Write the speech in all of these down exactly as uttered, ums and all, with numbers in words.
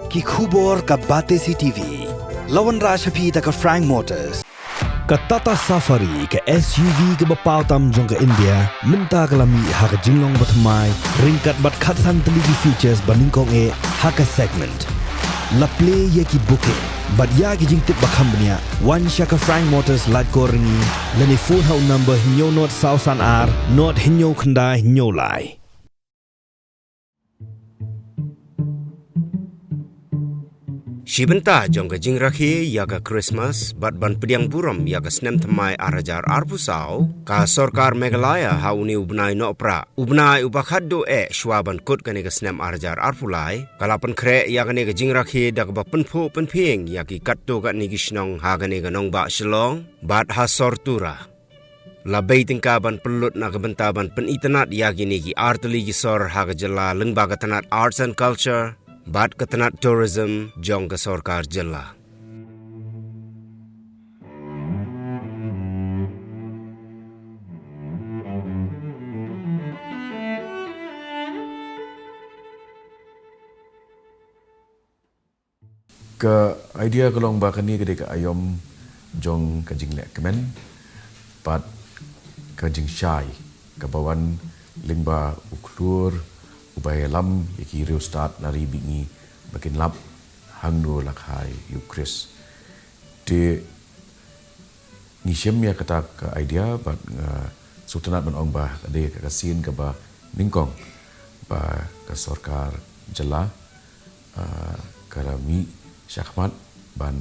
Ki khubor ka Batesi T V. La wanrah sha phi da ka Frank Motors. Ka Tata Safari, ka S U V kaba paw tam jong ka India, mynta ka la mih ha ka jinglong bathymmai, ryngkat bad khatsan tylli ki features ba nyngkong eh ha ka segment. La plie ïa ki booking bad ïa ki jingtip ba kham bniah, wan sha ka Frank Motors Laitkor Ryngi, lane phone ha u number hynñiew nod saw san ar nod hynñiew khyndai hynñiew lai. Shi bynta jong ka jingrakhe ïa ka Christmas bad ban pdiang burom ïa ka snem thymmai ar hajar arphew saw, ka sorkar Meghalaya ha une u bnai Nohprah, u bnai uba khatduh eh shwa ban kut kane ka snem ar hajar arphew lai, ka la pynkhreh ïa kane ka jingrakhe da kaba pynphuh pynphieng ïa ki katto katne ki shnong ha kane ka nongbah Shillong bad ha sor Tura. La bei tyngka ban pynlut na ka bynta ban pynitynnad ïa kine ki artylli ki sor ha ka jylla lyngba ka tnat Arts and Culture bad ka tnat Tourism jong ka sorkar jylla. Ka idea ka long ba kane ka dei ka aïom jong ka jingleh kmen bad ka jingshai kaba wan lyngba u khlur uba ïalam ïa ki riewstad na ri bad ngi ba kin lap hangno la kha ïa u Khrist. Te ngi shem ïa kata ka idea bad nga sngewtynnad ban ong ba ka dei ka sien kaba nyngkong ba ka sorkar jylla, ah, ka la mih shakhmat ban,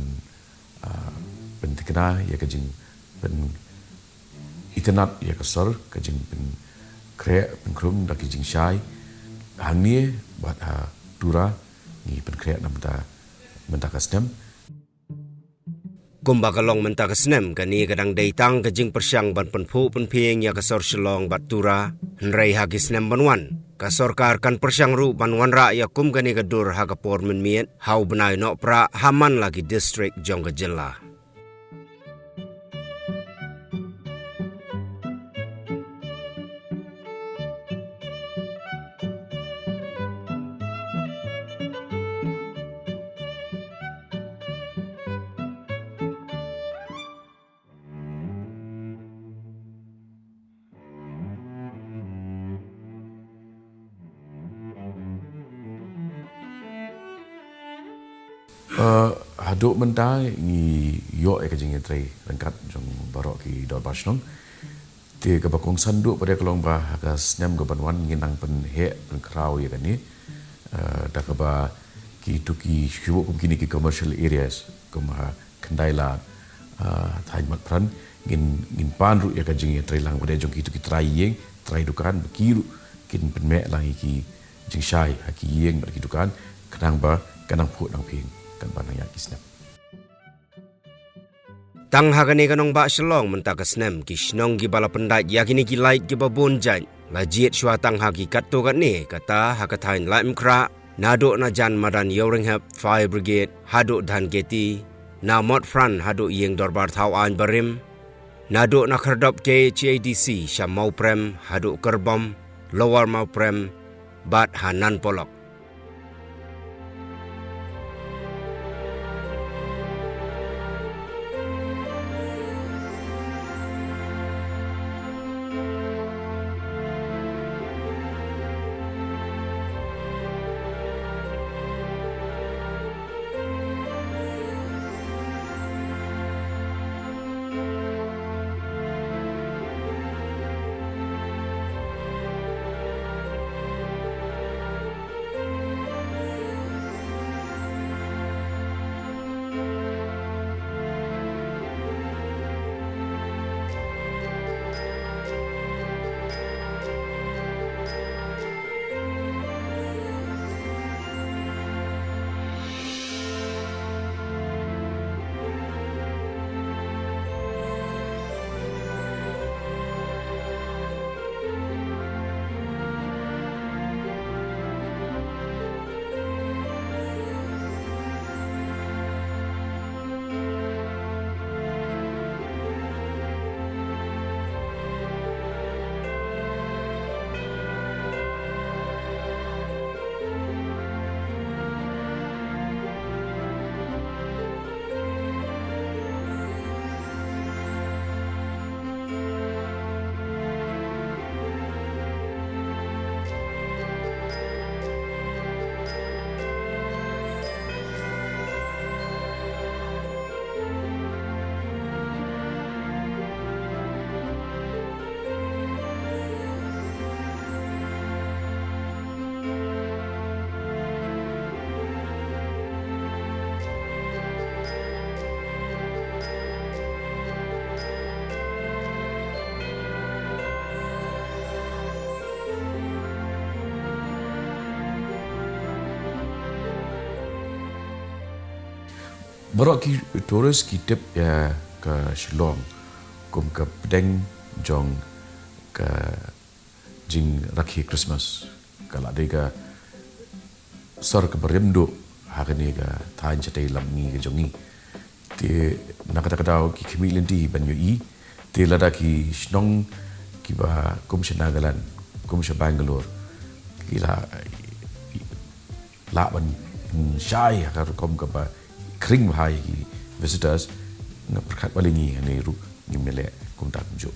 ah, pynthikna ïa ka jingpynitynnad ïa ka sor, ka jingpynkhreh pynkhrum da ki jingshai hangne bad ha Tura ngi pynkhreh na mynta, mynta ka snem. Kumba ka long mynta ka snem, kane ka dang dei tang ka jingpyrshang ban pynphuh pynphieng ïa ka sor Shillong bad Tura, hynrei ha ki snem ban wan ka sorkar kan pyrshang ruh ban wanrah ïa kum kane ka dur ha ka por mynmiet ha u bnai Nohprah ha man la ki district jong ka jylla. Eh, haduh mynta ngi ïoh ïa ka jingïatrei ryngkat jong baroh ki dorbar shnong. Te kaba kongsan duh pat ka long ba ha ka snem kaban wan ngin nang pynheh pynkhraw ïa kane, eh, da kaba kito ki shuh kum kine ki commercial areas kum ha Khyndai Lad, ah, thaiñ Motphran, ngin, ngin pan ruh ïa ka jingïatreilang bad jong kito ki trai ïing, trai dukan, ba ki ruh kin pynmih lang ïa ki jingshai ha ki ïing bad ki dukan, khnang ba kan nang phuh nang phieng katba nang ïaid ki snem. Tang ha kane ka nongbah Shillong mynta ka snem, ki shnong kiba la pyndait ïa kine ki light kiba bun jait la jied shuwa tang ha ki katto katne, kata ha ka thaiñ Laitumkhrah, naduh na jan madan Ïewrynghep Fire Brigade haduh Dhankheti, na Motphran haduh ïing dorbar thaw aiñ barim, naduh na Khyrdop K H A D C sha Mawprem haduh Kyrbom, Lower Mawprem, bad ha Nanpolok. Baroh ki tourist ki tip ïa ka Shillong kum ka pdeng jong ka jingrakhe Christmas. Ka la dei ka sor kaba rim duh ha kane ka thaiñ shatei lam ngi ka jong ngi. Te na kata ka daw ki khmih lynti ban ïohi. Te lada ki shnong kiba kum sha Nagaland, kum sha Bangalore, ki la lah ban shai ha ka rukom kaba khring bha ïa ki visitors, nga pyrkhat ba lei ngi hangne ruh ngim leh kumta kumjuh.